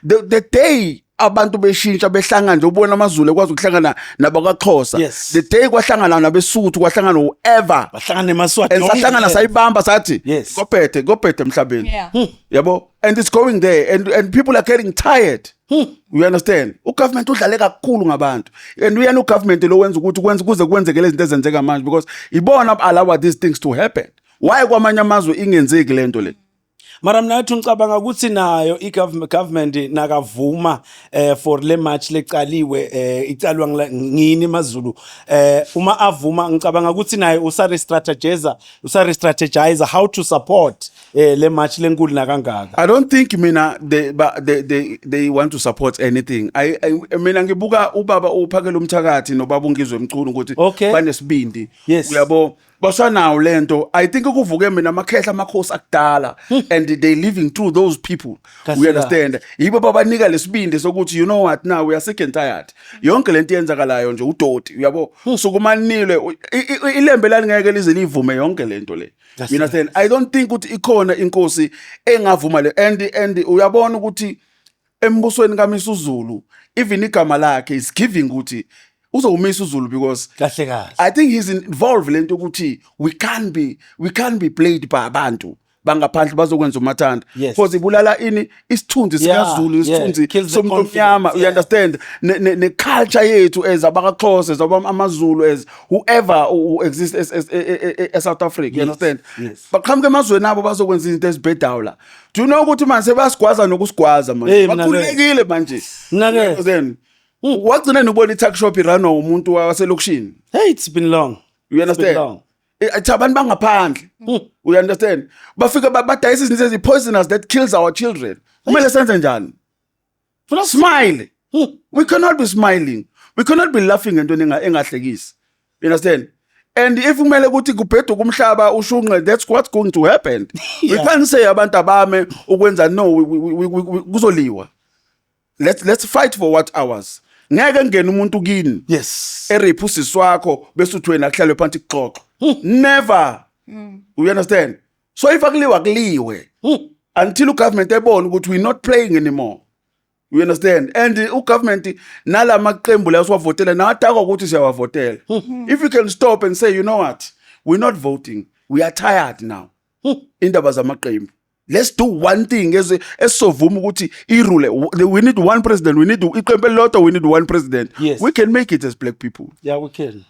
The day abantu beshintsha, behlangana nje, ubona amaZulu ekwazi ukuhlangana nabakwaXhosa, the day kwahlangana nabeSuthu, kwahlangana whoever, Bahlangana nemaSwati. And sahlangana, sayibamba, sathi kophethe, kophethe emhlabeni, yabo, and it's going there, and people are getting tired, you understand? Ugovernment udlale kakhulu ngabantu, and uyena ugovernment lo wenza ukuthi kwenza kuze kwenzeke lezi zinto ezenzeka manje, because ibona allow these things to happen. Why kwamanye amazwe ingenzeki lento le? Mara mina ngathi ngicabanga ukuthi nayo i-government nakavuma for le march lecaliwe, icalwa ngini maZulu, uma avuma, ngicabanga ukuthi naye usare-strategize, usare-strategize how to support le march lenkulu nakangaka. I don't think mina they ba, they want to support anything. I mina ngibuka ubaba uPhakela umthakathi nobaba uNgizwe Mchunu ukuthi banesibindi. Uyabo, basanawo lento. I think kuvuke mina amakhehla, amakhosi akudala, and they living through those people. Kahle. We understand. Yibo babanika lesibindi sokuthi, you know what, now we are sick and tired. Yonke lento yenzakalayo nje udoti, uyabo. Sukumanile ilembe lalingeke lize livume yonke lento le. Kahle. You understand? I don't think ukuthi ikhona inkosi engavuma le, and uyabona ukuthi embusweni kaMisuzulu, even igama lakhe is giving ukuthi uzowumisa uZulu, because Kahle kahle. I think he's involved lento ukuthi we can't be played by abantu bangaphandle bazokwenza umathanda, because ibulala ini isithunzi sikaZulu, isithunzi Kills the somuntu omnyama, confidence, you understand, ne culture yethu as abakaXhosa, as amaZulu, as whoever who exists as South Africa, you understand? Yes. Baqhamuka emazweni abo bazokwenza izinto ezibhedayo la. Do you know ukuthi manje sebasigwaza nokusigwaza manje? Hey, mina ke. Bakhululekile manje. Mina ke. You understand? Wagcina nokubona i-tuck shop iranwa umuntu waselokishini? Hey, it's been long. You It's been understand? long. Athi abantu bangaphandle, you understand, bafika badayisa izinto ezi-poisonous that kills our children. Kumele senze njani? Smile? We cannot be smiling, we cannot be laughing entweni engahlekisi, you understand? And if kumele ukuthi kubheduke umhlaba ushunqe, that's what's going to happen. We can't say abantu abame ukwenza. No, kuzoliwa. Let's fight for what ours. Ngeke ngene umuntu kini eriphe usisi wakho bese uthi wena kuhlalwe phansi kuxoxwa. Never, you understand? So if akuliwa, kuliwe until ugovernment ebone ukuthi we're not playing anymore, you understand? And ugovernment nalamaqembu la siwavotela nawadakwa ukuthi siyawavotela. If you can stop and say, "You know what, we're not voting, we are tired now indaba zamaqembu, let's do one thing esizovuma ukuthi irule, we need one president, we need iqembu elilodwa, we need one president," we can make it as black people. Yeah, we can.